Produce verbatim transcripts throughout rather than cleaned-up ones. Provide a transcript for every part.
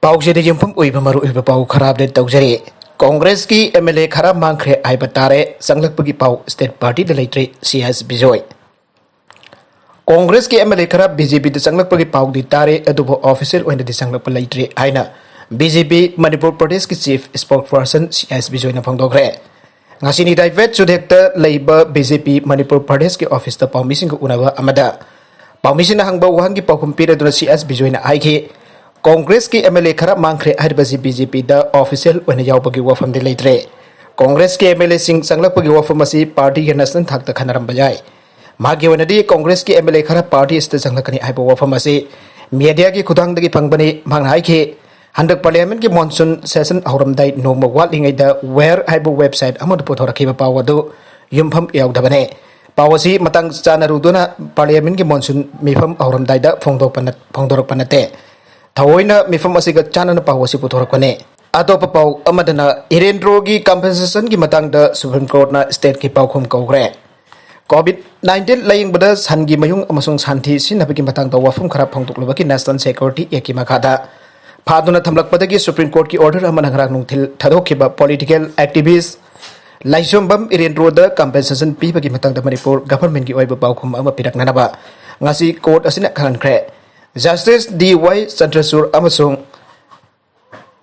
ꯄꯥꯎꯆꯦꯗ ꯌꯨꯝꯐꯝ ꯑꯣꯏꯕ ꯃꯔꯨꯑꯣꯏꯕ ꯄꯥꯎ ꯈꯔ ꯑꯞꯗꯦꯠ ꯇꯧꯖꯔꯤ꯫ ꯀꯣꯡꯒ꯭ꯔꯦꯁꯀꯤ ꯑꯦꯝ ꯑꯦꯜ ꯑꯦ ꯈꯔ ꯃꯥꯡꯈ꯭ꯔꯦ ꯍꯥꯏꯕ ꯇꯥꯔꯦ꯫ ꯆꯪꯂꯛꯄꯒꯤ ꯄꯥꯎ ꯁ꯭ꯇꯦꯠ ꯄꯥꯔꯇꯤꯗ ꯂꯩꯇ꯭ꯔꯦ, ꯁꯤ ꯑꯦꯁ ꯕꯤꯖꯣꯏ꯫ ꯀꯣꯡꯒ꯭ꯔꯦꯁꯀꯤ ꯑꯦꯝ ꯑꯦꯜ ꯑꯦ ꯈꯔ ꯕꯤ ꯖꯦ ꯄꯤꯗ ꯆꯪꯂꯛꯄꯒꯤ ꯄꯥꯎꯗꯤ ꯇꯥꯔꯦ, ꯑꯗꯨꯕꯨ ꯑꯣꯐꯤꯁꯤꯌꯦꯜ ꯑꯣꯏꯅꯗꯤ ꯆꯪꯂꯛꯄ ꯂꯩꯇ꯭ꯔꯤ ꯍꯥꯏꯅ ꯕꯤ ꯖꯦ ꯄꯤ ꯃꯅꯤꯄꯨꯔ ꯄ꯭ꯔꯗꯦꯁꯀꯤ ꯆꯤꯐ ꯁ꯭ꯄꯣꯛꯁ ꯄꯔꯁꯟ ꯁꯤ ꯑꯦꯁ ꯕꯤꯖꯣꯏꯅ ꯐꯣꯡꯗꯣꯛꯈ꯭ꯔꯦ꯫ ꯉꯁꯤ ꯅꯤꯗꯥꯏ ꯐꯦꯠ ꯆꯨꯗꯦꯛꯇ ꯂꯩꯕ ꯕꯤ ꯖꯦ ꯄꯤ ꯃꯅꯤꯄꯨꯔ ꯄ꯭ꯔꯗꯦꯁꯀꯤ ꯑꯣꯐꯤꯁꯇ ꯄꯥꯎꯃꯤꯁꯤꯡꯒ ꯎꯅꯕ ꯑꯃꯗ ꯄꯥꯎꯃꯤꯁꯤꯡꯅ ꯍꯪꯕ ꯋꯥꯍꯪꯒꯤ ꯄꯥꯎꯈꯨꯝ ꯄꯤꯔꯗꯨꯅ ꯁꯤ ꯑꯦꯁ ꯕꯤꯖꯣꯏꯅ ꯍꯥꯏꯈꯤ, ꯀꯣꯡꯒ꯭ꯔꯦꯁꯀꯤ ꯑꯦꯝ ꯑꯦꯜ ꯑꯦ ꯈꯔ ꯃꯥꯡꯈ꯭ꯔꯦ ꯍꯥꯏꯔꯤꯕꯁꯤ ꯕꯤ ꯖꯦ ꯄꯤꯗ ꯑꯣꯐꯤꯁꯤꯌꯦꯜ ꯑꯣꯏꯅ ꯌꯥꯎꯕꯒꯤ ꯋꯥꯐꯝꯗꯤ ꯂꯩꯇ꯭ꯔꯦ꯫ ꯀꯣꯡꯒ꯭ꯔꯦꯁꯀꯤ ꯑꯦꯝ ꯑꯦꯜ ꯑꯦꯁꯤꯡ ꯆꯪꯂꯛꯄꯒꯤ ꯋꯥꯐꯝ ꯑꯁꯤ ꯄꯥꯔꯇꯤꯒꯤ ꯅꯦꯁꯅꯦꯜ ꯊꯥꯛꯇ ꯈꯟꯅꯔꯝꯕ ꯌꯥꯏ꯫ ꯃꯥꯒꯤ ꯑꯣꯏꯅꯗꯤ ꯀꯣꯡꯒ꯭ꯔꯦꯁꯀꯤ ꯑꯦꯝ ꯑꯦꯜ ꯑꯦ ꯈꯔ ꯄꯥꯔꯇꯤ ꯑꯁꯤꯗ ꯆꯪꯂꯛꯀꯅꯤ ꯍꯥꯏꯕ ꯋꯥꯐꯝ ꯑꯁꯤ ꯃꯦꯗꯤꯌꯥꯒꯤ ꯈꯨꯊꯥꯡꯗꯒꯤ ꯐꯪꯕꯅꯤ꯫ ꯃꯍꯥꯛꯅ ꯍꯥꯏꯈꯤ, ꯍꯟꯗꯛ ꯄꯥꯔꯂꯤꯌꯥꯃꯦꯟꯠꯀꯤ ꯃꯣꯟꯁꯨꯟ ꯁꯦꯁꯟ ꯍꯧꯔꯝꯗꯥꯏ ꯅꯣꯡꯃ ꯋꯥꯠꯂꯤꯉꯩꯗ ꯋꯦꯌꯔ ꯍꯥꯏꯕ ꯋꯦꯕꯁꯥꯏꯠ ꯑꯃꯗ ꯄꯨꯊꯣꯔꯛꯈꯤꯕ ꯄꯥꯎ ꯑꯗꯨ ꯌꯨꯝꯐꯝ ꯌꯥꯎꯗꯕꯅꯤ꯫ ꯄꯥꯎ ꯑꯁꯤ ꯃꯇꯥꯡ ꯆꯥꯅꯔꯨꯗꯨꯅ ꯄꯥꯔꯂꯤꯌꯥꯃꯦꯟꯠꯀꯤ ꯃꯣꯟꯁꯨꯟ ꯃꯤꯐꯝ ꯍꯧꯔꯝꯗꯥꯏꯗ ꯐꯣꯡꯗꯣꯛꯄ ꯅꯠ-, ꯐꯣꯡꯗꯣꯔꯛꯄ ꯅꯠꯇꯦ꯫ ꯊꯑꯣꯏꯅ ꯃꯤꯐꯝ ꯑꯁꯤꯒ ꯆꯥꯟꯅꯅ ꯄꯥꯎ ꯑꯁꯤ ꯄꯨꯊꯣꯔꯛꯄꯅꯤ꯫ ꯑꯇꯣꯞꯄ ꯄꯥꯎ ꯑꯃꯗꯅ ꯏꯔꯦꯟꯗ꯭ꯔꯣꯒꯤ ꯀꯝꯄꯦꯟꯁꯦꯁꯟꯒꯤ ꯃꯇꯥꯡꯗ ꯁꯨꯄ꯭ꯔꯤꯝ ꯀꯣꯔꯠꯅ ꯁ꯭ꯇꯦꯠꯀꯤ ꯄꯥꯎꯈꯨꯝ ꯀꯧꯈ꯭ꯔꯦ꯫ ꯀꯣꯚꯤꯗ ꯅꯥꯏꯟꯇꯤꯟ ꯂꯥꯌꯦꯡꯕꯗ ꯁꯟꯒꯤ ꯃꯌꯨꯡ ꯑꯃꯁꯨꯡ ꯁꯟꯊꯤ ꯁꯤꯖꯤꯟꯅꯕꯒꯤ ꯃꯇꯥꯡꯗ ꯋꯥꯐꯝ ꯈꯔ ꯐꯣꯡꯗꯣꯛꯂꯨꯕꯒꯤ ꯅꯦꯁꯅꯦꯜ ꯁꯦꯀ꯭ꯌꯨꯔꯤꯇꯤ ꯑꯦꯛꯀꯤ ꯃꯈꯥꯗ ꯐꯥꯗꯨꯅ ꯊꯝꯂꯛꯄꯗꯒꯤ ꯁꯨꯄ꯭ꯔꯤꯝ ꯀꯣꯔꯠꯀꯤ ꯑꯣꯔꯗꯔ ꯑꯃꯅ ꯉꯔꯥꯡ ꯅꯨꯡꯊꯤꯜ ꯊꯥꯗꯣꯛꯈꯤꯕ ꯄꯣꯂꯤꯇꯤꯀꯦꯜ ꯑꯦꯛꯇꯤꯚꯤꯁ꯭ꯠ ꯂꯥꯏꯁꯣꯝꯕꯝ ꯏꯔꯦꯟꯗ꯭ꯔꯣꯗ ꯀꯝꯄꯦꯟꯁꯦꯁꯟ ꯄꯤꯕꯒꯤ ꯃꯇꯥꯡꯗ ꯃꯅꯤꯄꯨꯔ ꯒꯚꯔꯟꯃꯦꯟꯠꯀꯤ ꯑꯣꯏꯕ ꯄꯥꯎꯈꯨꯝ ꯑꯃ ꯄꯤꯔꯛꯅꯅꯕ ꯉꯁꯤ ꯀꯣꯔꯠ ꯑꯁꯤꯅ ꯈꯪꯍꯟꯈ꯭ꯔꯦ꯫ ꯖꯁꯇꯤꯁ ꯗꯤ ꯋꯥꯏ ꯆꯟꯗ꯭ꯔꯆꯨꯗ ꯑꯃꯁꯨꯡ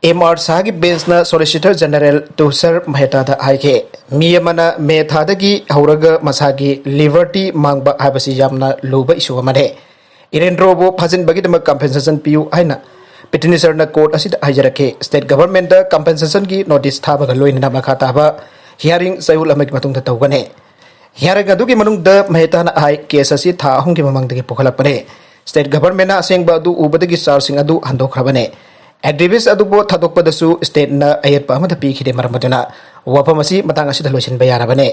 ꯑꯦꯝ ꯑꯥꯔ ꯁꯥꯍꯒꯤ ꯕꯦꯟꯆꯅ ꯁꯣꯂꯤꯁꯤꯇꯔ ꯖꯦꯅꯔꯦꯜ ꯇꯨꯁꯥꯔ ꯃꯦꯍꯇꯥꯗ ꯍꯥꯏꯈꯤ, ꯃꯤ ꯑꯃꯅ ꯃꯦ ꯊꯥꯗꯒꯤ ꯍꯧꯔꯒ ꯃꯁꯥꯒꯤ ꯂꯤꯕꯔꯇꯤ ꯃꯥꯡꯕ ꯍꯥꯏꯕꯁꯤ ꯌꯥꯝꯅ ꯂꯨꯕ ꯏꯁꯨ ꯑꯃꯅꯤ꯫ ꯏꯔꯦꯟꯗ꯭ꯔꯣꯕꯨ ꯐꯥꯖꯤꯟꯕꯒꯤꯗꯃꯛ ꯀꯝꯄꯦꯟꯁꯦꯁꯟ ꯄꯤꯌꯨ ꯍꯥꯏꯅ ꯄꯤꯇꯤꯁꯅꯔꯅ ꯀꯣꯔꯠ ꯑꯁꯤꯗ ꯍꯥꯏꯖꯔꯛꯈꯤ꯫ ꯁ꯭ꯇꯦꯠ ꯒꯚꯔꯟꯃꯦꯟꯠꯇ ꯀꯝꯄꯦꯟꯁꯦꯁꯟꯒꯤ ꯅꯣꯇꯤꯁ ꯊꯥꯕꯒ ꯂꯣꯏꯅꯅ ꯃꯈꯥ ꯇꯥꯕ ꯍꯤꯌꯥꯔꯤꯡ ꯆꯌꯣꯜ ꯑꯃꯒꯤ ꯃꯇꯨꯡꯗ ꯇꯧꯒꯅꯤ꯫ ꯍꯤꯌꯥꯔꯤꯡ ꯑꯗꯨꯒꯤ ꯃꯅꯨꯡꯗ ꯃꯦꯍꯇꯥꯅ ꯍꯥꯏ, ꯀꯦꯁ ꯑꯁꯤ ꯊꯥ ꯑꯍꯨꯝꯒꯤ ꯃꯃꯥꯡꯗꯒꯤ ꯄꯨꯈꯠꯂꯛꯄꯅꯤ꯫ ꯁ꯭ꯇꯦꯠ ꯒꯚꯔꯟꯃꯦꯟꯠꯅ ꯑꯁꯦꯡꯕ ꯑꯗꯨ ꯎꯕꯗꯒꯤ ꯆꯥꯔꯖꯁꯤꯡ ꯑꯗꯨ ꯍꯟꯗꯣꯛꯈ꯭ꯔꯕꯅꯤ꯫ ꯑꯦꯛꯇꯤꯚꯤꯁ꯭ꯠ ꯑꯗꯨꯕꯨ ꯊꯥꯗꯣꯛꯄꯗꯁꯨ ꯁ꯭ꯇꯦꯠꯅ ꯑꯌꯦꯠꯄ ꯑꯃꯠꯇ ꯄꯤꯈꯤꯗꯦ꯫ ꯃꯔꯝ ꯑꯗꯨꯅ ꯋꯥꯐꯝ ꯑꯁꯤ ꯃꯇꯥꯡ ꯑꯁꯤꯗ ꯂꯣꯏꯁꯤꯟꯕ ꯌꯥꯔꯕꯅꯤ꯫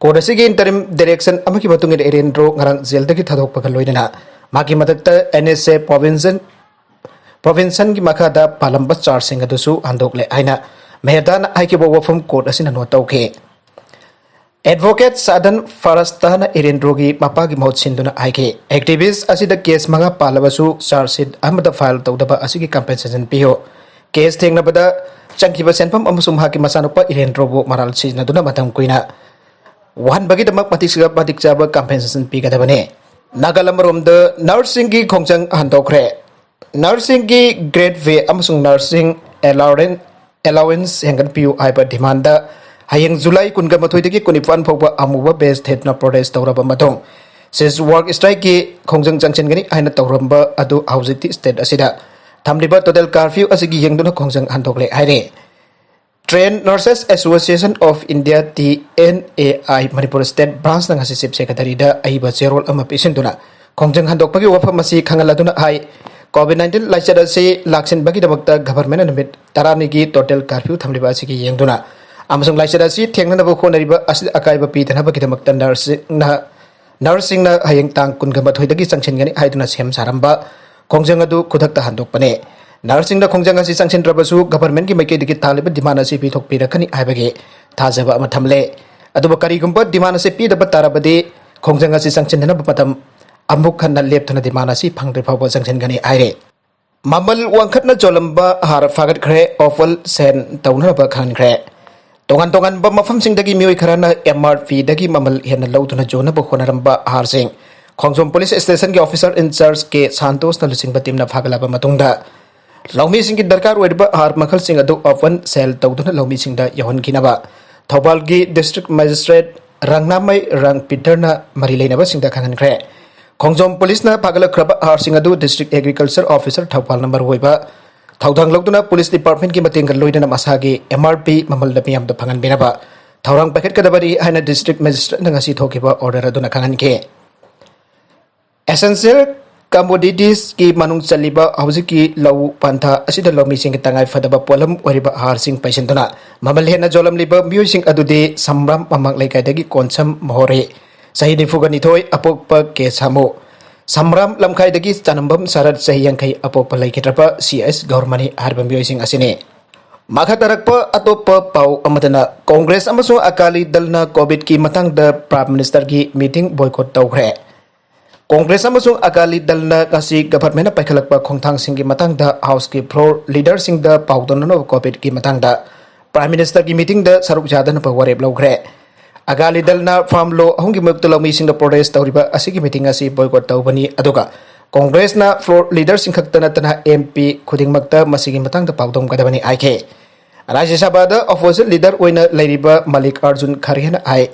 ꯀꯣꯔꯠ ꯑꯁꯤꯒꯤ ꯏꯟꯇꯔꯤꯝ ꯗꯤꯔꯦꯛꯁꯟ ꯑꯃꯒꯤ ꯃꯇꯨꯡ ꯏꯟꯅ ꯏꯔꯦꯟꯗ꯭ꯔꯣ ꯉꯔꯥꯡ ꯖꯦꯜꯗꯒꯤ ꯊꯥꯗꯣꯛꯄꯒ ꯂꯣꯏꯅꯅ ꯃꯍꯥꯛꯀꯤ ꯃꯊꯛꯇ ꯑꯦꯟ ꯑꯦꯁ ꯑꯦ ꯄ꯭ꯔꯣꯚꯤꯟꯁꯟ, ꯄ꯭ꯔꯣꯚꯤꯟꯁꯟꯒꯤ ꯃꯈꯥꯗ ꯄꯥꯜꯂꯝꯕ ꯆꯥꯔꯖꯁꯤꯡ ꯑꯗꯨꯁꯨ ꯍꯟꯗꯣꯛꯂꯦ ꯍꯥꯏꯅ ꯃꯦꯍꯇꯥꯅ ꯍꯥꯏꯈꯤꯕ ꯋꯥꯐꯝ ꯀꯣꯔꯠ ꯑꯁꯤꯅ ꯅꯣꯠ ꯇꯧꯈꯤ꯫ ꯑꯦꯗꯚꯣꯀꯦꯠ ꯁꯥꯗꯟ ꯐꯥꯔꯁꯇꯥꯅ ꯏꯔꯦꯟꯗ꯭ꯔꯣꯒꯤ ꯃꯄꯥꯒꯤ ꯃꯍꯨꯠ ꯁꯤꯟꯗꯨꯅ ꯍꯥꯏꯈꯤ, ꯑꯦꯛꯇꯤꯚꯤꯁ ꯑꯁꯤꯗ ꯀꯦꯁ ꯃꯉꯥ ꯄꯥꯜꯂꯕꯁꯨ ꯆꯥꯔꯖ ꯁꯤꯠ ꯑꯃꯠꯇ ꯐꯥꯏꯜ ꯇꯧꯗꯕ ꯑꯁꯤꯒꯤ ꯀꯝꯄꯦꯟꯁꯦꯁꯟ ꯄꯤꯌꯨ꯫ ꯀꯦꯁ ꯊꯦꯡꯅꯕꯗ ꯆꯪꯈꯤꯕ ꯁꯦꯟꯐꯝ ꯑꯃꯁꯨꯡ ꯃꯍꯥꯛꯀꯤ ꯃꯆꯥꯅꯨꯄꯥ ꯏꯔꯦꯟꯗ꯭ꯔꯣꯕꯨ ꯃꯔꯥꯜ ꯁꯤꯖꯤꯟꯅꯗꯨꯅ ꯃꯇꯝ ꯀꯨꯏꯅ ꯋꯥꯍꯟꯕꯒꯤꯗꯃꯛ ꯃꯇꯤꯛ ꯆꯥ-, ꯃꯇꯤꯛ ꯆꯥꯕ ꯀꯝꯄꯦꯟꯁꯦꯁꯟ ꯄꯤꯒꯗꯕꯅꯤ꯫ ꯅꯥꯒꯥꯂꯦꯟ ꯑꯃꯔꯣꯝꯗ ꯅꯔꯁꯁꯤꯡꯒꯤ ꯈꯣꯡꯖꯪ ꯍꯟꯗꯣꯛꯈ꯭ꯔꯦ꯫ ꯅꯔꯁꯁꯤꯡꯒꯤ ꯒ꯭ꯔꯦꯗ ꯄꯦ ꯑꯃꯁꯨꯡ ꯅꯔꯁꯁꯤꯡ ꯑꯦꯂꯥꯎꯔꯦꯟ-, ꯑꯦꯂꯥꯎꯋꯦꯟꯁ ꯍꯦꯟꯒꯠꯄꯤꯌꯨ ꯍꯥꯏꯕ ꯗꯤꯃꯥꯟꯗ ꯍꯌꯦꯡ ꯖꯨꯂꯥꯏ ꯀꯨꯟꯒ ꯃꯥꯊꯣꯏꯗꯒꯤ ꯀꯨꯟꯅꯤꯄꯥꯟ ꯐꯥꯎꯕ ꯑꯃꯨꯕ ꯕꯦꯖ ꯊꯦꯠꯇꯨꯅ ꯄ꯭ꯔꯣꯇꯦꯁ ꯇꯧꯔꯕ ꯃꯇꯨꯡ ꯁꯤꯖ ꯋꯥꯔꯛ ꯁ꯭ꯇ꯭ꯔꯥꯏꯛꯀꯤ ꯈꯣꯡꯖꯪ ꯆꯪꯁꯤꯟꯒꯅꯤ ꯍꯥꯏꯅ ꯇꯧꯔꯝꯕ ꯑꯗꯨ ꯍꯧꯖꯤꯛꯇꯤ ꯁ꯭ꯇꯦꯠ ꯑꯁꯤꯗ ꯊꯝꯂꯤꯕ ꯇꯣꯇꯦꯜ ꯀꯥꯔꯐ꯭ꯌꯨ ꯑꯁꯤꯒꯤ ꯌꯦꯡꯗꯨꯅ ꯈꯣꯡꯖꯪ ꯍꯟꯗꯣꯛꯂꯦ ꯍꯥꯏꯔꯦ꯫ Trained Nurses Association of India, T N A I, Manipur state ꯕ꯭ꯔꯥꯟꯁꯅ ꯉꯁꯤ ꯆꯤꯐ ꯁꯦꯀ꯭ꯔꯦꯇꯔꯤꯗ ꯑꯏꯕ ꯆꯦꯔꯣꯜ ꯑꯃ ꯄꯤꯁꯤꯟꯗꯨꯅ ꯈꯣꯡꯖꯪ ꯍꯟꯗꯣꯛꯄꯒꯤ ꯋꯥꯐꯝ ꯑꯁꯤ ꯈꯪꯍꯜꯂꯗꯨꯅ ꯍꯥꯏ, ꯀꯣꯚꯤꯗ ꯅꯥꯏꯟꯇꯤꯟ ꯂꯥꯏꯆꯠ ꯑꯁꯤ ꯂꯥꯛꯁꯤꯟꯕꯒꯤ ꯗꯃꯛꯇ ꯒꯚꯔꯟꯃꯦꯟꯠꯅ ꯅꯨꯃꯤꯠ ꯇꯔꯥꯅꯤꯒꯤ ꯇꯣꯇꯦꯜ ꯀꯥꯔꯐ꯭ꯌꯨ ꯊꯝꯂꯤꯕ ꯑꯁꯤꯒꯤ ꯌꯦꯡꯗꯨꯅ ꯑꯃꯁꯨꯡ ꯂꯥꯏꯆꯠ ꯑꯁꯤ ꯊꯦꯡꯅꯅꯕ ꯍꯣꯠꯅꯔꯤꯕ ꯑꯁꯤꯗ ꯑꯀꯥꯏꯕ ꯄꯤꯗꯅꯕꯒꯤꯗꯃꯛꯇ ꯅꯔꯁꯁꯤꯡꯅ, ꯅꯔꯁꯁꯤꯡꯅ ꯍꯌꯦꯡ ꯇꯥꯡ ꯀꯨꯟꯒ ꯃꯥꯊꯣꯏꯗꯒꯤ ꯆꯪꯁꯤꯟꯒꯅꯤ ꯍꯥꯏꯗꯨꯅ ꯁꯦꯝ ꯁꯥꯔꯝꯕ ꯈꯣꯡꯖꯪ ꯑꯗꯨ ꯈꯨꯗꯛꯇ ꯍꯟꯗꯣꯛꯄꯅꯦ꯫ ꯅꯔꯁꯁꯤꯡꯅ ꯈꯣꯡꯖꯪ ꯑꯁꯤ ꯆꯪꯁꯤꯟꯗ꯭ꯔꯕꯁꯨ ꯒꯚꯔꯟꯃꯦꯟꯠꯀꯤ ꯃꯥꯏꯀꯩꯗꯒꯤ ꯊꯥꯜꯂꯤꯕ ꯗꯤꯃꯥꯟ ꯑꯁꯤ ꯄꯤꯊꯣꯛꯄꯤꯔꯛꯀꯅꯤ ꯍꯥꯏꯕꯒꯤ ꯊꯥꯖꯕ ꯑꯃ ꯊꯝꯂꯦ꯫ ꯑꯗꯨꯕꯨ ꯀꯔꯤꯒꯨꯝꯕ ꯗꯤꯃꯥꯟ ꯑꯁꯤ ꯄꯤꯗꯕ ꯇꯥꯔꯕꯗꯤ ꯈꯣꯡꯖꯪ ꯑꯁꯤ ꯆꯪꯁꯤꯟꯅꯅꯕ ꯃꯇꯝ ꯑꯃꯨꯛ ꯍꯟꯅ ꯂꯦꯞꯇꯨꯅ ꯗꯤꯃꯥꯟ ꯑꯁꯤ ꯐꯪꯗ꯭ꯔꯤ ꯐꯥꯎꯕ ꯆꯪꯁꯤꯟꯒꯅꯤ ꯍꯥꯏꯔꯤ꯫ ꯃꯃꯜ ꯋꯥꯡꯈꯠꯅ ꯌꯣꯜꯂꯝꯕ ꯍꯥꯔ ꯐꯥꯒꯠꯈ꯭ꯔꯦ, ꯑꯣꯐꯔ ꯁꯦꯟ ꯇꯧꯅꯅꯕ ꯈꯪꯍꯟꯈ꯭ꯔꯦ꯫ ꯇꯣꯉꯥꯟ ꯇꯣꯉꯥꯟꯕ ꯃꯐꯝꯁꯤꯡꯗꯒꯤ ꯃꯤꯑꯣꯏ ꯈꯔꯅ ꯑꯦꯝ ꯑꯥꯔ ꯄꯤꯗꯒꯤ ꯃꯃꯜ ꯍꯦꯟꯅ ꯂꯧꯗꯨꯅ ꯌꯣꯟꯅꯕ ꯍꯣꯠꯅꯔꯝꯕ ꯍꯥꯔꯁꯤꯡ ꯈꯣꯡꯖꯣꯝ ꯄꯨꯂꯤꯁ ꯁ꯭ꯇꯦꯁꯟꯒꯤ ꯑꯣꯐꯤꯁꯔ ꯏꯟꯆꯥꯔꯖ ꯀꯦ ꯁꯥꯟꯇꯣꯁꯅ ꯂꯨꯆꯤꯡꯕ ꯇꯤꯝꯅ ꯐꯥꯒꯠꯂꯕ ꯃꯇꯨꯡꯗ ꯂꯧꯃꯤꯁꯤꯡꯒꯤ ꯗꯔꯀꯥꯔ ꯑꯣꯏꯔꯤꯕ ꯍꯥꯔ ꯃꯈꯜꯁꯤꯡ ꯑꯗꯨ ꯑꯣꯄꯟ ꯁꯦꯜ ꯇꯧꯗꯨꯅ ꯂꯧꯃꯤꯁꯤꯡꯗ ꯌꯧꯍꯟꯈꯤꯅꯕ ꯊꯧꯕꯥꯜꯒꯤ ꯗꯤꯁꯇ꯭ꯔꯤꯛ ꯃꯦꯖꯤꯁꯇ꯭ꯔꯦꯠ ꯔꯪꯅꯥꯃꯩ ꯔꯪꯄꯤꯇꯔꯅ ꯃꯔꯤ ꯂꯩꯅꯕꯁꯤꯡꯗ ꯈꯪꯍꯟꯈ꯭ꯔꯦ꯫ ꯈꯣꯡꯖꯣꯝ ꯄꯨꯂꯤꯁꯅ ꯐꯥꯒꯠꯂꯛꯈ꯭ꯔꯕ ꯍꯥꯔꯁꯤꯡ ꯑꯗꯨ ꯗꯤꯁꯇ꯭ꯔꯤꯛ ꯑꯦꯒ꯭ꯔꯤꯀꯜꯆꯔ ꯑꯣꯐꯤꯁꯔ ꯊꯧꯕꯥꯜꯅ ꯃꯔꯨꯑꯣꯏꯕ ꯊꯧꯗꯥꯡ ꯂꯧꯗꯨꯅ ꯄꯨꯂꯤꯁ ꯗꯤꯄꯥꯔꯠꯃꯦꯟꯠꯀꯤ ꯃꯇꯦꯡꯒ ꯂꯣꯏꯅꯅ ꯃꯁꯥꯒꯤ ꯑꯦꯝ ꯑꯥꯔ ꯄꯤ ꯃꯃꯜꯗ ꯃꯤꯌꯥꯝꯗ ꯐꯪꯍꯟꯕꯤꯅꯕ ꯊꯧꯔꯥꯡ ꯄꯥꯏꯈꯠꯀꯗꯕꯅꯤ ꯍꯥꯏꯅ ꯗꯤꯁꯇ꯭ꯔꯤꯛ ꯃꯦꯖꯤꯁꯇ꯭ꯔꯦꯠꯅ ꯉꯁꯤ ꯊꯣꯛꯈꯤꯕ ꯑꯣꯔꯗꯔ ꯑꯗꯨꯅ ꯈꯪꯍꯟꯈꯤ꯫ ꯑꯦꯁꯦꯟꯁꯤꯌꯦꯜ ꯀꯃꯣꯗꯤꯇꯤꯁꯀꯤ ꯃꯅꯨꯡ ꯆꯜꯂꯤꯕ ꯍꯧꯖꯤꯛꯀꯤ ꯂꯧ ꯄꯟꯊꯥ ꯑꯁꯤꯗ ꯂꯧꯃꯤꯁꯤꯡꯒꯤ ꯇꯉꯥꯏ ꯐꯗꯕ ꯄꯣꯠꯂꯝ ꯑꯣꯏꯔꯤꯕ ꯍꯥꯔꯁꯤꯡ ꯄꯩꯁꯤꯟꯗꯨꯅ ꯃꯃꯜ ꯍꯦꯟꯅ ꯌꯣꯜꯂꯝꯂꯤꯕ ꯃꯤꯑꯣꯏꯁꯤꯡ ꯑꯗꯨꯗꯤ ꯁꯝꯕ꯭ꯔꯥꯝ ꯃꯃꯥꯡ ꯂꯩꯀꯥꯏꯗꯒꯤ ꯀꯣꯟꯁꯝ ꯃꯣꯍꯣꯔꯤ, ꯆꯍꯤ ꯅꯤꯐꯨꯒ ꯅꯤꯊꯣꯏ, ꯑꯄꯣꯛꯄ ꯀꯦ ꯁꯥꯃꯨ, ꯁꯝꯕ꯭ꯔꯥꯝ ꯂꯝꯈꯥꯏꯗꯒꯤ ꯆꯅꯝꯕꯝ ꯁꯔꯠ, ꯆꯍꯤ ꯌꯥꯡꯈꯩ, ꯑꯄꯣꯛꯄ ꯂꯩꯈꯤꯗ꯭ꯔꯕ ꯁꯤ ꯑꯦꯁ ꯒꯧꯔꯃꯅꯤ ꯍꯥꯏꯔꯤꯕ ꯃꯤꯑꯣꯏꯁꯤꯡ ꯑꯁꯤꯅꯤ꯫ ꯃꯈꯥ ꯇꯥꯔꯛꯄ ꯑꯇꯣꯞꯄ ꯄꯥꯎ ꯑꯃꯗꯅ, ꯀꯣꯡꯒ꯭ꯔꯦꯁ ꯑꯃꯁꯨꯡ ꯑꯀꯥꯂꯤ ꯗꯜꯅ ꯀꯣꯚꯤꯗꯀꯤ ꯃꯇꯥꯡꯗ ꯄ꯭ꯔꯥꯏꯝ ꯃꯤꯅꯤꯁꯇꯔꯒꯤ ꯃꯤꯇꯤꯡ ꯕꯣꯏꯀꯣꯠ ꯇꯧꯈ꯭ꯔꯦ꯫ ꯀꯣꯡꯒ꯭ꯔꯦꯁ ꯑꯃꯁꯨꯡ ꯑꯀꯥꯂꯤ ꯗꯜꯅ ꯉꯁꯤ ꯒꯚꯔꯟꯃꯦꯟꯠꯅ ꯄꯥꯏꯈꯠꯂꯛꯄ ꯈꯣꯡꯊꯥꯡꯁꯤꯡꯒꯤ ꯃꯇꯥꯡꯗ ꯍꯥꯎꯁꯀꯤ ꯐ꯭ꯂꯣꯔ ꯂꯤꯗꯔꯁꯤꯡꯗ ꯄꯥꯎꯗꯝꯅꯅꯕ ꯀꯣꯚꯤꯗꯀꯤ ꯃꯇꯥꯡꯗ ꯄ꯭ꯔꯥꯏꯝ ꯃꯤꯅꯤꯁꯇꯔꯒꯤ ꯃꯤꯇꯤꯡꯗ ꯁꯔꯨꯛ ꯌꯥꯗꯅꯕ ꯋꯥꯔꯦꯞ ꯂꯧꯈ꯭ꯔꯦ꯫ ꯑꯀꯥꯂꯤ ꯗꯜꯅ ꯐꯥꯔꯝ ꯂꯣ ꯑꯍꯨꯝꯒꯤ ꯃꯥꯌꯣꯛꯇ ꯂꯧꯃꯤꯁꯤꯡꯗ ꯄ꯭ꯔꯣꯇꯦꯁ ꯇꯧꯔꯤꯕ ꯑꯁꯤꯒꯤ ꯃꯤꯇꯤꯡ ꯑꯁꯤ ꯕꯣꯏꯀꯣꯠ ꯇꯧꯕꯅꯤ, ꯑꯗꯨꯒ ꯀꯣꯡꯒ꯭ꯔꯦꯁꯅ ꯐ꯭ꯂꯣꯔ ꯂꯤꯗꯔꯁꯤꯡ ꯈꯛꯇ ꯅꯠꯇꯅ ꯑꯦꯝ ꯄꯤ ꯈꯨꯗꯤꯡꯃꯛꯇ ꯃꯁꯤꯒꯤ ꯃꯇꯥꯡꯗ ꯄꯥꯎꯗꯝꯒꯗꯕꯅꯤ ꯍꯥꯏꯈꯤ꯫ ꯔꯥꯖ꯭ꯌ ꯁꯚꯥꯗ ꯑꯣꯄꯣꯖꯤꯁꯟ ꯂꯤꯗꯔ ꯑꯣꯏꯅ ꯂꯩꯔꯤꯕ ꯃꯜꯂꯤꯛ ꯑꯥꯔꯖꯨꯟ ꯈꯔꯒꯦꯅ ꯍꯥꯏ,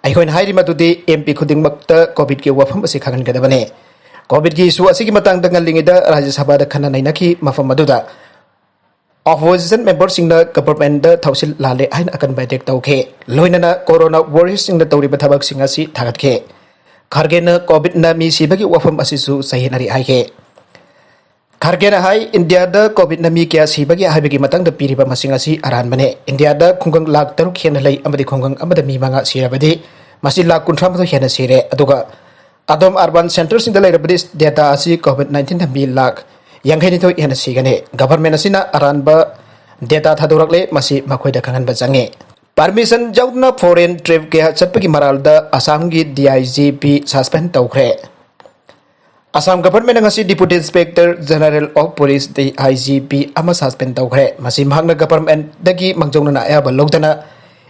ꯑꯩꯈꯣꯏꯅ ꯍꯥꯏꯔꯤ ꯃꯗꯨꯗꯤ ꯑꯦꯝ ꯄꯤ ꯈꯨꯗꯤꯡꯃꯛꯇ ꯀꯣꯚꯤꯗꯀꯤ ꯋꯥꯐꯝ ꯑꯁꯤ ꯈꯪꯍꯟꯒꯗꯕꯅꯤ꯫ ꯀꯣꯚꯤꯗꯀꯤ ꯏꯁꯨ ꯑꯁꯤꯒꯤ ꯃꯇꯥꯡꯗ ꯉꯜꯂꯤꯉꯩꯗ ꯔꯥꯖ꯭ꯌ ꯁꯚꯥꯗ ꯈꯟꯅ ꯅꯩꯅꯈꯤ, ꯃꯐꯝ ꯑꯗꯨꯗ ꯑꯣꯄꯣꯖꯤꯁꯟ ꯃꯦꯝꯕꯔꯁꯤꯡꯅ ꯒꯚꯔꯟꯃꯦꯟꯠꯇ ꯊꯧꯁꯤꯜ ꯂꯥꯜꯂꯦ ꯍꯥꯏꯅ ꯑꯀꯟꯕ ꯑꯦꯇꯦꯛ ꯇꯧꯈꯤ꯫ ꯂꯣꯏꯅꯅ ꯀꯣꯔꯣꯅꯥ ꯋꯥꯔꯤꯌꯔꯁꯁꯤꯡꯅ ꯇꯧꯔꯤꯕ ꯊꯕꯛꯁꯤꯡ ꯑꯁꯤ ꯊꯥꯒꯠꯈꯤ꯫ ꯈꯔꯒꯦꯅ ꯀꯣꯚꯤꯗꯅ ꯃꯤ ꯁꯤꯕꯒꯤ ꯋꯥꯐꯝ ꯑꯁꯤꯁꯨ ꯆꯌꯦꯠꯅꯔꯤ ꯍꯥꯏꯈꯤ꯫ ꯈꯔꯒꯦꯅ ꯍꯥꯏ, ꯏꯟꯗꯤꯌꯥꯗ ꯀꯣꯚꯤꯗꯅ ꯃꯤ ꯀꯌꯥ ꯁꯤꯕꯒꯦ ꯍꯥꯏꯕꯒꯤ ꯃꯇꯥꯡꯗ ꯄꯤꯔꯤꯕ ꯃꯁꯤꯡ ꯑꯁꯤ ꯑꯔꯥꯟꯕꯅꯤ꯫ ꯏꯟꯗꯤꯌꯥꯗ ꯈꯨꯡꯒꯪ ꯂꯥꯈ ꯇꯔꯨꯛ ꯍꯦꯟꯅ ꯂꯩ ꯑꯃꯗꯤ ꯈꯨꯡꯒꯪ ꯑꯃꯗ ꯃꯤ ꯃꯉꯥ ꯁꯤꯔꯕꯗꯤ ꯃꯁꯤ ꯂꯥꯈ ꯀꯨꯟꯊ꯭ꯔꯥ ꯃꯥꯊꯣꯏ ꯍꯦꯟꯅ ꯁꯤꯔꯦ꯫ ꯑꯗꯨꯒ ꯑꯗꯣꯝ ꯑꯔꯕꯥꯟ ꯁꯦꯟꯇꯔꯁꯤꯡꯗ ꯂꯩꯔꯕꯗꯤ ꯗꯦꯇꯥ ꯑꯁꯤ ꯀꯣꯚꯤꯗ ꯅꯥꯏꯟꯇꯤꯟꯗ ꯃꯤ ꯂꯥꯈ ꯌꯥꯡꯈꯩ ꯅꯤꯊꯣꯏ ꯍꯦꯟꯅ ꯁꯤꯒꯅꯤ꯫ ꯒꯚꯔꯟꯃꯦꯟꯠ ꯑꯁꯤꯅ ꯑꯔꯥꯟꯕ ꯗꯦꯇꯥ ꯊꯥꯗꯣꯔꯛꯂꯦ, ꯃꯁꯤ ꯃꯈꯣꯏꯗ ꯈꯪꯍꯟꯕ ꯆꯪꯉꯤ꯫ ꯄꯔꯃꯤꯁꯟ ꯌꯥꯎꯗꯅ ꯐꯣꯔꯦꯟ ꯇ꯭ꯔꯤꯞ ꯀꯌꯥ ꯆꯠꯄꯒꯤ ꯃꯔꯥꯜꯗ ꯑꯁꯥꯝꯒꯤ D I G P suspend ꯇꯧꯈ꯭ꯔꯦ꯫ ꯑꯁꯥꯝ ꯒꯚꯔꯟꯃꯦꯟꯠꯅ ꯉꯁꯤ Deputy Inspector General of Police, D I G P, ꯑꯃ ꯁꯁꯄꯦꯟ ꯇꯧꯈ꯭ꯔꯦ꯫ ꯃꯁꯤ ꯃꯍꯥꯛꯅ ꯒꯚꯔꯟꯃꯦꯟꯠꯇꯒꯤ ꯃꯥꯡꯖꯧꯅꯅ ꯑꯌꯥꯕ ꯂꯧꯗꯅ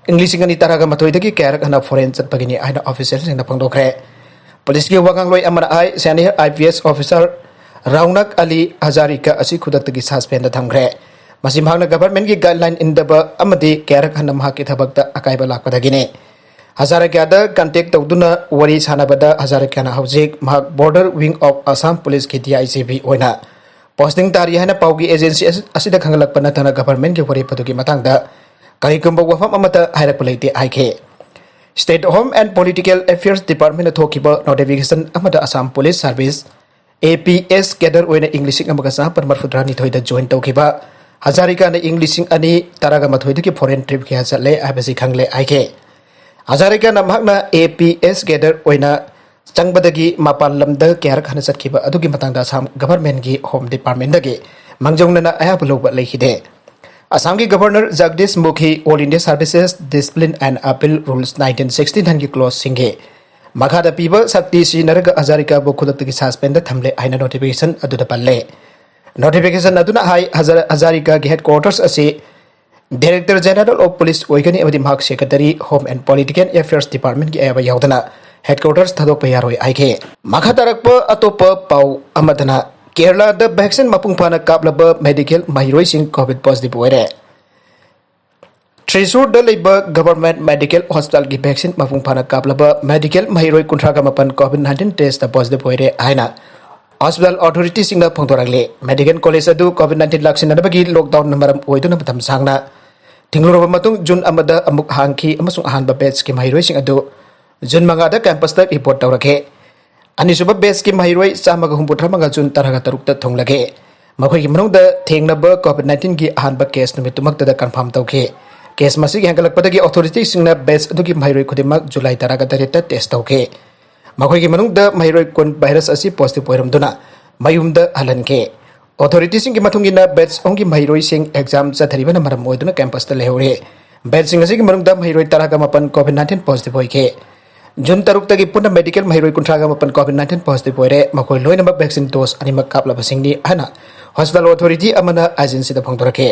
ꯏꯪ ꯂꯤꯁꯤꯡ ꯑꯅꯤ ꯇꯔꯥꯒ ꯃꯥꯊꯣꯏꯗꯒꯤ ꯀꯌꯥꯔꯛ ꯍꯟꯅ ꯐꯣꯔꯦꯟ ꯆꯠꯄꯒꯤꯅꯤ ꯍꯥꯏꯅ ꯑꯣꯐꯤꯁꯤꯌꯦꯜꯁꯤꯡꯅ ꯐꯣꯡꯗꯣꯛꯈ꯭ꯔꯦ꯫ ꯄꯨꯂꯤꯁꯀꯤ ꯋꯥꯉꯥꯡꯂꯣꯏ ꯑꯃꯅ ꯍꯥꯏ, senior I P S officer ꯔꯧꯅꯛ ꯑꯂꯤ ꯍꯖꯥꯔꯤꯀꯥ ꯑꯁꯤ ꯈꯨꯗꯛꯇꯒꯤ ꯁꯁꯄꯦꯟꯗ ꯊꯝꯈ꯭ꯔꯦ꯫ ꯃꯁꯤ ꯃꯍꯥꯛꯅ ꯒꯚꯔꯟꯃꯦꯟꯠꯀꯤ ꯒꯥꯏꯗꯂꯥꯏꯟ ꯏꯟꯗꯕ ꯑꯃꯗꯤ ꯀꯌꯥꯔꯛ ꯍꯟꯅ ꯃꯍꯥꯛꯀꯤ ꯊꯕꯛꯇ ꯑꯀꯥꯏꯕ ꯂꯥꯛꯄꯗꯒꯤꯅꯤ꯫ ꯍꯖꯥꯔꯤꯀꯥꯗ ꯀꯟꯇꯦꯛ ꯇꯧꯗꯨꯅ ꯋꯥꯔꯤ ꯁꯥꯟꯅꯕꯗ ꯍꯖꯥꯔꯤꯀꯥꯅ ꯍꯧꯖꯤꯛ ꯃꯍꯥꯛ Border Wing of Assam Police ꯀꯤ ꯗꯤ ꯑꯥꯏ ꯖꯤ ꯄꯤ ꯑꯣꯏꯅ ꯄꯣꯁꯇꯤꯡ ꯇꯥꯔꯤ ꯍꯥꯏꯅ ꯄꯥꯎꯒꯤ ꯑꯦꯖꯦꯟꯁꯤ ꯑꯁꯤ-, ꯑꯁꯤꯗ ꯈꯪꯍꯜꯂꯛꯄ ꯅꯠꯇꯅ ꯒꯚꯔꯟꯃꯦꯟꯠꯀꯤ ꯋꯥꯔꯦꯞ ꯑꯗꯨꯒꯤ ꯃꯇꯥꯡꯗ ꯀꯔꯤꯒꯨꯝꯕ ꯋꯥꯐꯝ ꯑꯃꯠꯇ ꯍꯥꯏꯔꯛꯄ ꯂꯩꯇꯦ ꯍꯥꯏꯈꯤ꯫ State Home and Political Affairs Department ꯅ ꯊꯣꯛꯈꯤꯕ ꯅꯣꯇꯤꯐꯤꯀꯦꯁꯟ ꯑꯃꯗ ꯑꯁꯥꯝ ꯄꯨꯂꯤꯁ ꯁꯥꯔꯚꯤꯁ, ꯑꯦ ꯄꯤ ꯑꯦꯁ, ꯀꯦꯗꯔ ꯑꯣꯏꯅ ꯏꯪ ꯂꯤꯁꯤꯡ ꯑꯃꯒ ꯆꯥꯃꯥꯄꯟ ꯃꯔꯤꯐꯨꯇꯔꯥꯅꯤꯊꯣꯏꯗ ꯖꯣꯏꯟ ꯇꯧꯈꯤꯕ ꯍꯖꯥꯔꯤꯀꯥꯅ ꯏꯪ ꯂꯤꯁꯤꯡ ꯑꯅꯤ ꯇꯔꯥꯒ ꯃꯥꯊꯣꯏꯗꯒꯤ ꯐꯣꯔꯦꯟ ꯇ꯭ꯔꯤꯞ ꯀꯌꯥ ꯆꯠꯂꯦ ꯍꯥꯏꯕꯁꯤ ꯈꯪꯂꯦ ꯍꯥꯏꯈꯤ꯫ ꯍꯖꯥꯔꯤꯀꯥꯅ ꯃꯍꯥꯛꯅ ꯑꯦ ꯄꯤ ꯑꯦꯁ ꯀꯦꯗꯔ ꯑꯣꯏꯅ ꯆꯪꯕꯗꯒꯤ ꯃꯄꯥꯟ ꯂꯝꯗ ꯀꯌꯥꯔꯛ ꯍꯟꯅ ꯆꯠꯈꯤꯕ ꯑꯗꯨꯒꯤ ꯃꯇꯥꯡꯗ ꯑꯁꯥꯝ ꯒꯚꯔꯟꯃꯦꯟꯠꯀꯤ ꯍꯣꯝ ꯗꯤꯄꯥꯔꯠꯃꯦꯟꯠꯇꯒꯤ ꯃꯥꯡꯖꯧꯅꯅ ꯑꯌꯥꯕ ꯂꯧꯕ ꯂꯩꯈꯤꯗꯦ꯫ ꯑꯁꯥꯝꯒꯤ governor Jagdish Mukhi All India Services Discipline and Appeal Rules nineteen sixty nine ꯒꯤ ꯀ꯭ꯂꯣꯖꯁꯤꯡꯒꯤ ꯃꯈꯥꯗ ꯄꯤꯕ ꯁꯛꯇꯤ ꯁꯤꯖꯤꯟꯅꯔꯒ ꯍꯖꯥꯔꯤꯀꯥꯕꯨ ꯈꯨꯗꯛꯇꯒꯤ ꯁꯁꯄꯦꯟꯗ ꯊꯝꯂꯦ ꯍꯥꯏꯅ ꯅꯣꯇꯤꯐꯤꯀꯦꯁꯟ ꯑꯗꯨꯗ ꯄꯜꯂꯦ꯫ ꯅꯣꯇꯤꯐꯤꯀꯦꯁꯟ ꯑꯗꯨꯅ ꯍꯥꯏ, ꯍꯖꯥꯔ-, ꯍꯖꯥꯔꯤꯀꯥꯒꯤ ꯍꯦꯗꯀ꯭ꯋꯥꯇꯔꯁ ꯑꯁꯤ Director General of Police ꯑꯣꯏꯒꯅꯤ ꯑꯃꯗꯤ ꯃꯍꯥꯛ Secretary, Home and Political Affairs Department ꯀꯤ ꯑꯌꯥꯕ ꯌꯥꯎꯗꯅ ꯍꯦꯗꯀ꯭ꯋꯥꯇꯔꯁ ꯊꯥꯗꯣꯛꯄ ꯌꯥꯔꯣꯏ ꯍꯥꯏꯈꯤ꯫ ꯃꯈꯥ ꯇꯥꯔꯛꯄ ꯑꯇꯣꯞꯄ ꯄꯥꯎ ꯑꯃꯗꯅ, ꯀꯦꯔꯂꯥꯗ ꯚꯦꯛꯁꯤꯟ ꯃꯄꯨꯡ ꯐꯥꯅ ꯀꯥꯞꯂꯕ ꯃꯦꯗꯤꯀꯦꯜ ꯃꯍꯩꯔꯣꯏꯁꯤꯡ ꯀꯣꯚꯤꯗ ꯄꯣꯖꯤꯇꯤꯚ ꯑꯣꯏꯔꯦ꯫ ꯇ꯭ꯔꯤꯁꯨꯔꯗ ꯂꯩꯕ ꯒꯚꯔꯟꯃꯦꯟꯠ ꯃꯦꯗꯤꯀꯦꯜ ꯍꯣꯁꯄꯤꯇꯥꯜꯒꯤ ꯚꯦꯛꯁꯤꯟ ꯃꯄꯨꯡ ꯐꯥꯅ ꯀꯥꯞꯂꯕ ꯃꯦꯗꯤꯀꯦꯜ ꯃꯍꯩꯔꯣꯏ ꯀꯨꯟꯊ꯭ꯔꯥꯒ ꯃꯥꯄꯟ ꯀꯣꯚꯤꯗ ꯅꯥꯏꯟꯇꯤꯟ ꯇꯦꯁꯇ ꯄꯣꯖꯤꯇꯤꯚ ꯑꯣꯏꯔꯦ ꯍꯥꯏꯅ ꯍꯣꯁꯄꯤꯇꯥꯜ ꯑꯣꯊꯣꯔꯤꯇꯤꯁꯤꯡꯅ ꯐꯣꯡꯗꯣꯔꯛꯂꯤ꯫ ꯃꯦꯗꯤꯀꯦꯜ ꯀꯣꯂꯦꯖ ꯑꯗꯨ ꯀꯣꯚꯤꯗ ꯅꯥꯏꯟꯇꯤꯟ ꯂꯥꯛꯁꯤꯟꯅꯅꯕꯒꯤ ꯂꯣꯛꯗꯥꯎꯟꯅ ꯃꯔꯝ ꯑꯣꯏꯗꯨꯅ ꯃꯇꯝ ꯁꯥꯡꯅ ꯊꯤꯡꯂꯨꯔꯕ ꯃꯇꯨꯡ, ꯖꯨꯟ ꯑꯃꯗ ꯑꯃꯨꯛ ꯍꯥꯡꯈꯤ ꯑꯃꯁꯨꯡ ꯑꯍꯥꯟꯕ ꯕꯦꯆꯀꯤ ꯃꯍꯩꯔꯣꯏꯁꯤꯡ ꯑꯗꯨ ꯖꯨꯟ ꯃꯉꯥꯗ ꯀꯦꯝꯄꯁꯇ ꯔꯤꯄꯣꯔꯠ ꯇꯧꯔꯛꯈꯤ꯫ ꯑꯅꯤꯁꯨꯕ ꯕꯦꯆꯀꯤ ꯃꯍꯩꯔꯣꯏ ꯆꯥꯝꯃꯒ ꯍꯨꯝꯐꯨꯇꯔꯥꯃꯉꯥ ꯖꯨꯟ ꯇꯔꯥꯒ ꯇꯔꯨꯛꯇ ꯊꯨꯡꯂꯒꯦ꯫ ꯃꯈꯣꯏꯒꯤ ꯃꯅꯨꯡꯗ ꯊꯦꯡꯅꯕ ꯀꯣꯚꯤꯗ ꯅꯥꯏꯟꯇꯤꯟꯒꯤ ꯑꯍꯥꯟꯕ ꯀꯦꯁ ꯅꯨꯃꯤꯠꯇꯨꯃꯛꯇꯗ ꯀꯟꯐꯥꯔꯝ ꯇꯧꯈꯤ꯫ ꯀꯦꯁ ꯃꯁꯤꯒꯤ ꯍꯦꯟꯒꯠꯂꯛꯄꯗꯒꯤ ꯑꯣꯊꯣꯔꯤꯇꯤꯁꯤꯡꯅ ꯕꯦꯆ ꯑꯗꯨꯒꯤ ꯃꯍꯩꯔꯣꯏ ꯈꯨꯗꯤꯡꯃꯛ ꯖꯨꯂꯥꯏ ꯇꯔꯥꯒ ꯇꯔꯦꯠꯇ ꯇꯦꯁ ꯇꯧꯈꯤ꯫ ꯃꯈꯣꯏꯒꯤ ꯃꯅꯨꯡꯗ ꯃꯍꯩꯔꯣꯏ ꯀꯨꯟ ꯚꯥꯏꯔꯁ ꯑꯁꯤ ꯄꯣꯖꯤꯇꯤꯚ ꯑꯣꯏꯔꯝꯗꯨꯅ ꯃꯌꯨꯝꯗ ꯍꯜꯍꯟꯈꯤ꯫ ꯑꯣꯊꯣꯔꯤꯇꯤꯁꯤꯡꯒꯤ ꯃꯇꯨꯡ ꯏꯟꯅ, ꯕꯦꯆ ꯑꯍꯨꯝꯒꯤ ꯃꯍꯩꯔꯣꯏꯁꯤꯡ ꯑꯦꯛꯖꯥꯝ ꯆꯠꯊꯔꯤꯕꯅ ꯃꯔꯝ ꯑꯣꯏꯗꯨꯅ ꯀꯦꯝꯄꯁꯇ ꯂꯩꯍꯧꯔꯤ꯫ ꯕꯦꯆꯁꯤꯡ ꯑꯁꯤꯒꯤ ꯃꯅꯨꯡꯗ ꯃꯍꯩꯔꯣꯏ ꯇꯔꯥꯒ ꯃꯥꯄꯟ ꯀꯣꯚꯤꯗ ꯅꯥꯏꯟꯇꯤꯟ ꯄꯣꯖꯤꯇꯤꯚ ꯑꯣꯏꯈꯤ꯫ ꯖꯨꯟ ꯇꯔꯨꯛꯇꯒꯤ ꯄꯨꯟꯅ ꯃꯦꯗꯤꯀꯦꯜ ꯃꯍꯩꯔꯣꯏ ꯀꯨꯟꯊ꯭ꯔꯥꯒ ꯃꯥꯄꯟ ꯀꯣꯚꯤꯗ ꯅꯥꯏꯟꯇꯤꯟ ꯄꯣꯖꯤꯇꯤꯚ ꯑꯣꯏꯔꯦ꯫ ꯃꯈꯣꯏ ꯂꯣꯏꯅꯃꯛ ꯚꯦꯛꯁꯤꯟ ꯗꯣꯁ ꯑꯅꯤꯃꯛ ꯀꯥꯞꯂꯕꯁꯤꯡꯅꯤ ꯍꯥꯏꯅ ꯍꯣꯁꯄꯤꯇꯥꯜ ꯑꯣꯊꯣꯔꯤꯇꯤ ꯑꯃꯅ ꯑꯦꯖꯦꯟꯁꯤꯗ ꯐꯣꯡꯗꯣꯔꯛꯈꯤ꯫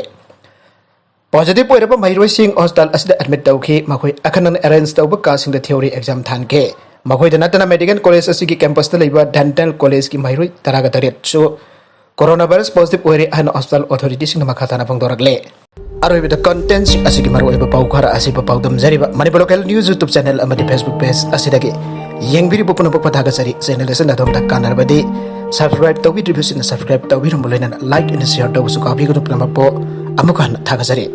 ꯄꯣꯖꯤꯇꯤꯚ ꯑꯣꯏꯔꯕ ꯃꯍꯩꯔꯣꯏꯁꯤꯡ ꯍꯣꯁꯄꯤꯇꯥꯜ ꯑꯁꯤꯗ ꯑꯦꯗꯃꯤꯠ ꯇꯧꯈꯤ꯫ ꯃꯈꯣꯏ ꯑꯈꯟꯅꯅ ꯑꯦꯔꯦꯟꯖ ꯇꯧꯕ ꯀꯥꯁꯤꯡꯗ ꯊꯤꯑꯣꯔꯤ ꯑꯦꯛꯖꯥꯝ ꯊꯥꯍꯟꯈꯤ꯫ ꯃꯈꯣꯏꯗ ꯅꯠꯇꯅ ꯃꯦꯗꯤꯀꯦꯜ ꯀꯣꯂꯦꯖ ꯑꯁꯤꯒꯤ ꯀꯦꯝꯄꯁꯇ ꯂꯩꯕ ꯗꯦꯟꯇꯦꯜ ꯀꯣꯂꯦꯖꯀꯤ ꯃꯍꯩꯔꯣꯏ ꯇꯔꯥꯒ ꯇꯔꯦꯠꯁꯨ ꯀꯣꯔꯣꯅꯥ ꯚꯥꯏꯔꯁ ꯄꯣꯖꯤꯇꯤꯚ ꯑꯣꯏꯔꯦ ꯍꯥꯏꯅ ꯍꯣꯁꯄꯤꯇꯥꯜ ꯑꯣꯊꯣꯔꯤꯇꯤꯁꯤꯡꯅ ꯃꯈꯥ ꯇꯥꯅ ꯐꯣꯡꯗꯣꯔꯛꯂꯦ꯫ ꯑꯔꯣꯏꯕꯗ ꯀꯟꯇꯦꯟꯠꯁꯤꯡ ꯑꯁꯤꯒꯤ ꯃꯔꯨꯑꯣꯏꯕ ꯄꯥꯎ ꯈꯔ ꯑꯁꯤꯕꯨ ꯄꯥꯎꯗꯝꯖꯔꯤꯕ Manipur local news YouTube channel ꯑꯃꯗꯤ ꯐꯦꯁꯕꯨꯛ ꯄꯦꯖ ꯑꯁꯤꯗꯒꯤ ꯌꯦꯡꯕꯤꯔꯤꯕ ꯄꯨꯝꯅꯃꯛꯄꯨ ꯊꯥꯒꯠꯆꯔꯤ꯫ ꯆꯦꯅꯦꯜ ꯑꯁꯤꯅ ꯑꯗꯣꯝꯗ ꯀꯥꯟꯅꯔꯕꯗꯤ ꯁꯕꯁꯀ꯭ꯔꯥꯏꯕ ꯇꯧꯕꯤꯗ꯭ꯔꯤꯕꯁꯤꯡꯅ ꯁꯕꯁꯀ꯭ꯔꯥꯏꯕ ꯇꯧꯕꯤꯔꯝꯕ ꯂꯣꯏꯅꯅ ꯂꯥꯏꯛ ꯑꯃꯗꯤ ꯁꯤꯌꯔ ꯇꯧꯕꯁꯨ ꯀꯥꯎꯕꯤꯒꯅꯨ꯫ ꯄꯨꯝꯅꯃꯛꯄꯨ ꯑꯃꯨꯛꯀ ꯍꯟꯅ ꯊꯥꯒꯠꯆꯔꯤ꯫